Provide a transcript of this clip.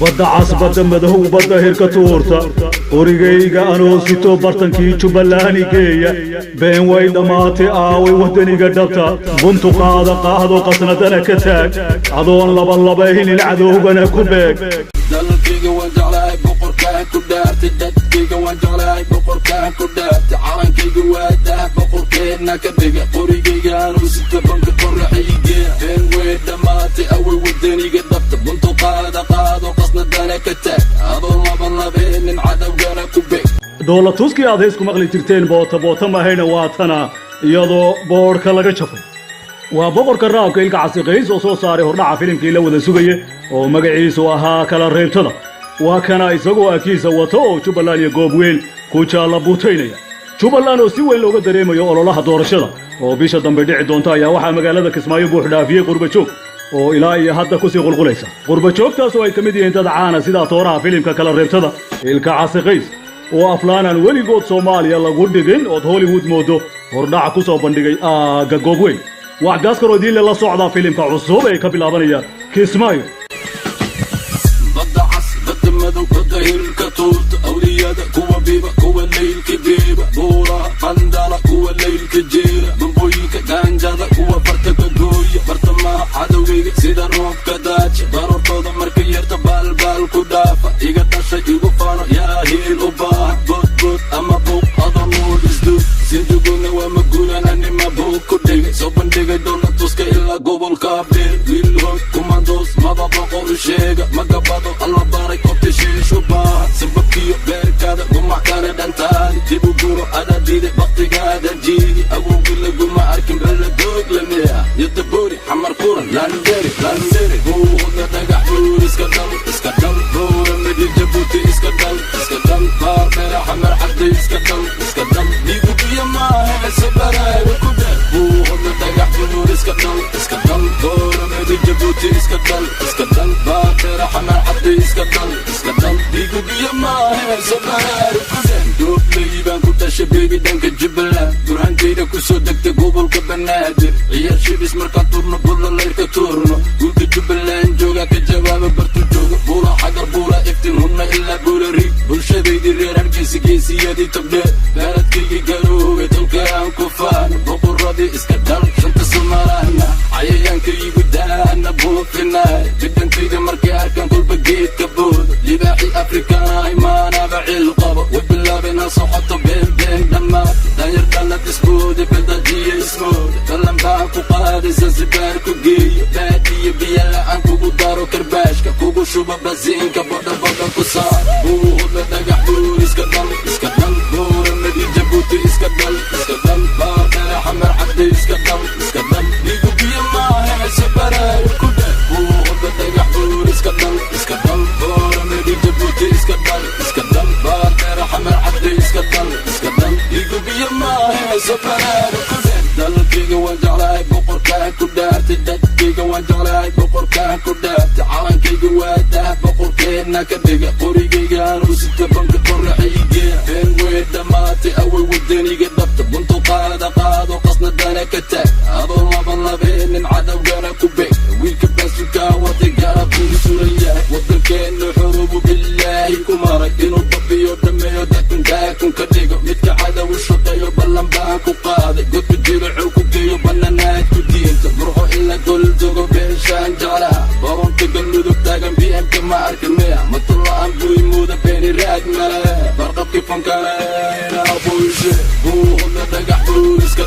Badda Cas, badda madow, badda hirka tuurta, qorigayga anoo sito bartankii Jubbaland geeya. Been way dhammaatay, aaway waddaniga dhabta? Buntu qaada, qaado, qasnadana ka taag, adoon labalabaynin cadowgana ku beeg. Dalkayga waan jeclahay, boqorkaan ku dhaartay. Dadkayga waan jeclahay, boqorkaan ku dhaartay. Calankayga waa dah, boqorkeenna ka dhiga. Qorigayga anuu sita banka qoraxaygeya. Been way dhammaatay, away wadaniga dhabta? Buntu qaada, qaado, qasnadana ka taag, adoon labalabeenin cadowgana ku beeg. Dhoola tuskii aad heysku maqli jirteen boota boota mahayna, waa tana iyadoo boodhka laga jafay. Waa boqorka rapka Ilka Casiqays oo soo saaray hordhaca filimkii la wada sugaya oo magaciisu ahaa Kala Reebtada. Waa kana isagoo akiisa wato oo Jubbaland iyo Goobweyn ku jaalla buutaynaya. Jubbaland oo si weyn looga dareemayo ololaha doorashada oo bisha dambe dhici doonta ayaa waxaa magaalada Kismaayo buuxdhaafiyey qurbajoog oo ilaa iyo hadda kusii qulqulaysa. Qurbajoogtaas oo ay ka mid yihiin dad caana sida tooraha filimka Kala Reebtada Ilka Casiqays, oo aflaanaan weligood Soomaaliya lagu dhigin ood Hollywood moodo hordhac ku soo bandhigay aagga Goobweyn. Wax gaaskaroo diinle la socdaa filimka cusub ee ka bilaabanaya Kismaayo. Badda Cas, badda madow, badda hirka tuurta, awliyada kuwa biiba, kuwa leylka biiba, buuraha Qandala kuwa leylka jeera, bambooyinka gaanjada kuwa farta ka gooya, bartamaha cadowgayga sida roobka daaja, baroortooda marka yarta baalbaal ku dhaafa, iga dhashay igu faano, yaa hiil u baahan? Boodbood ama buuq adoo nuur isduub, sinjuguna waa maguulan, anima buug ku dhigay, soo bandhigay dhoola tuska ilaa gobolka Abdheer. Wiil hood kumandoos maba boqo u sheega, magabado alla baray, kobta shiish u baahan, sababkiyo beerkaada gumac kale dhantaadi, dib u guro adaa diiday, baktigaada jiidi, awowgi laguma arkin baladoog lamiya yadaboori Xamar kuran landeri landeri, Buuhudna Dhagax Buur iska dhal, iska dhal, Buura Midi Jabuuti iska dhal, iska dhal, Baardheera Xamar Cadde iska dhal, iska dhal, dhiigubiyo maahe sabaraaga ku dheh. Buuhudna Dhagax Buur iska dhal, iska dhal, Buura Midi Jabuuti iska dhal, iska dhal, Baardheera Xamar Cadde iska dhal, iska dhal, dhiigubiyo maahe sabaraaga ku dheh. Doobley baan ku dhashay bebi, dhanka Jubbaland burhantayda ku soo degtay, gobolka Banaadir ciyaar shibis markaan turno, bulla layrka tuurno, guulka Jubbaland jooga ka jawaaba bartu jooga, Buula Xagar, Buula Iftin, hunna ilaa Buula Riig, bulshadaydii reer Hargeysa, geesiyadii Togdheer, beeladkayga Garoowe, tolka aan ku faano, boqoradii iska dhal, shanta Soomaalana cayayaanka igu daana buufinaay, bidhantayda markay arkaan kolba geedka boodo, libaaxi Afrikaanahay maanaba ciil qabo, way bilaabeen ha socoto, been been dhammaad, danyar dhalad ismoode, baldajiya ismoode, ballan baan ku qaaday Sansibaar ku geeyo, baadiyo biyo la'aan kugu daro, karbaashka kugu shuba, basiinka bodha bodha ku saar. Buuhudla Dhagax Buur iska dhal, iska dhal, Buura Madi Jabuuti iska dhal, iska dhal, Baardheere Xamar Cadde iska dhal, iska dhal, dhiigu biyo maahe sabaraayo ku dheh. Buuhudla Dhagax Buur iska dhal, iska dhal, Buura Madi Jabuuti iska dhal, iska dhal, Baardheere Xamar Cadde iska dhal, iska dhal, dhiigu biyo maahe sabaraayo ku dheh. Dalkayga waan jeclahay, boqorkaan ku dhaartay. Dadkayga waan jeclahay, boqorkaan ku dhaartay. Calankayga waa dah, boqorkeenna ka dhiga. Qorigayga anuu sita banka qoraxaygeya. Been way dhammaatay, away wadaniga dhabta? Buntu qaada, qaado, qasnadana ka taag, adoon labalabeenin cadowgana ku beeg. Wiilka baasukaa watay garabkuu suran yahay, waddankeenna xurubu bilaahi ku maray, inuu dabiyo dhameeyo dakun daakun ka dhigo, midka cadow u shaqeeyo ballan baan ku qaaday, godka jiracow ku geeyo, bananaad ku diinta, Burxo ilaa Goldogo beeshaan jeclaha, baroonta Galmudug taagan BMka ma arkin miya, matula'an buy muuda beeni raad male, barqabkii fankale buushe. Buuhudla Dhagax Buur iska